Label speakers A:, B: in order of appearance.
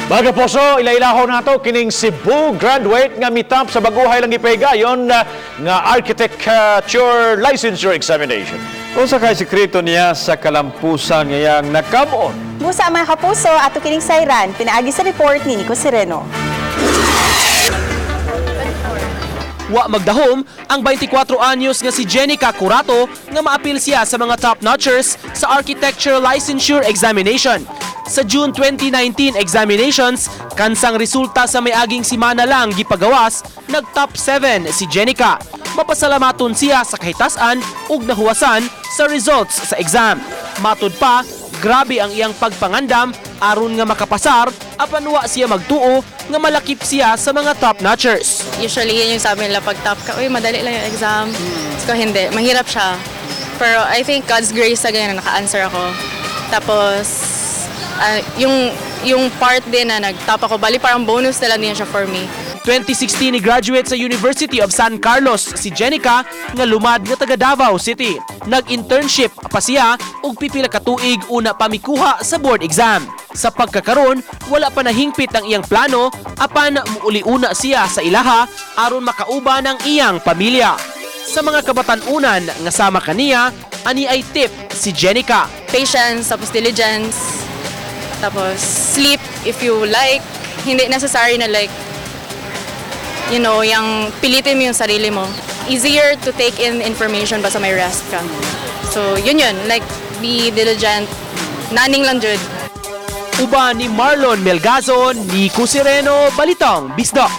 A: Mga kapuso, ilailahon nato kining Cebu graduate nga mitap sa baguhay lang gipahigayon nga architecture licensure examination.
B: Unsa kay sekreto niya sa kalampusan ngayang nakam-on?
C: Busa, mga kapuso, ato kining sayran, pinaagi sa report ni Nico Sereno.
D: Wa magdahom ang 24 anyos nga si Jenica Curato nga maapil siya sa mga top notchers sa Architecture Licensure Examination. Sa June 2019 examinations, kansang resulta sa may-aging simana lang gipagawas, nag-top 7 si Jenica. Mapasalamaton siya sa kahitasan ug nahuwasan sa results sa exam. Matud pa, grabe ang iyang pagpangandam aron nga makapasar apan wa siya magtuo nga malakip siya sa mga top notchers.
E: Usually, yun yung sabi nila pag top ka, "Uy, madali lang yung exam." So, hindi. Mahirap siya. Pero I think God's grace sa ganyan na naka-answer ako. Tapos, yung part din na nag-top ako, bali parang bonus na lang din siya for me.
D: 2016 ni graduate sa University of San Carlos si Jenica nga lumad nga taga Davao City. Nag-internship pa siya og pipila ka tuig una pa mikuha sa board exam. Sa pagkakaron, wala pa nahingpit ang iyang plano apan muuli-una siya sa ilaha aron makauban ang iyang pamilya. Sa mga kabatan-unan nga sama kaniya, ani ay tip si Jenica.
E: Patience, tapos diligence, tapos sleep if you like. Hindi necessary na like, yung pilitin mo yung sarili mo. Easier to take in information basta may rest ka. So, yun yun. Like, be diligent. Naning lang, jud.
D: Uban ni Marlon Melgazo, Nico Sereno, Balitang Bisdak.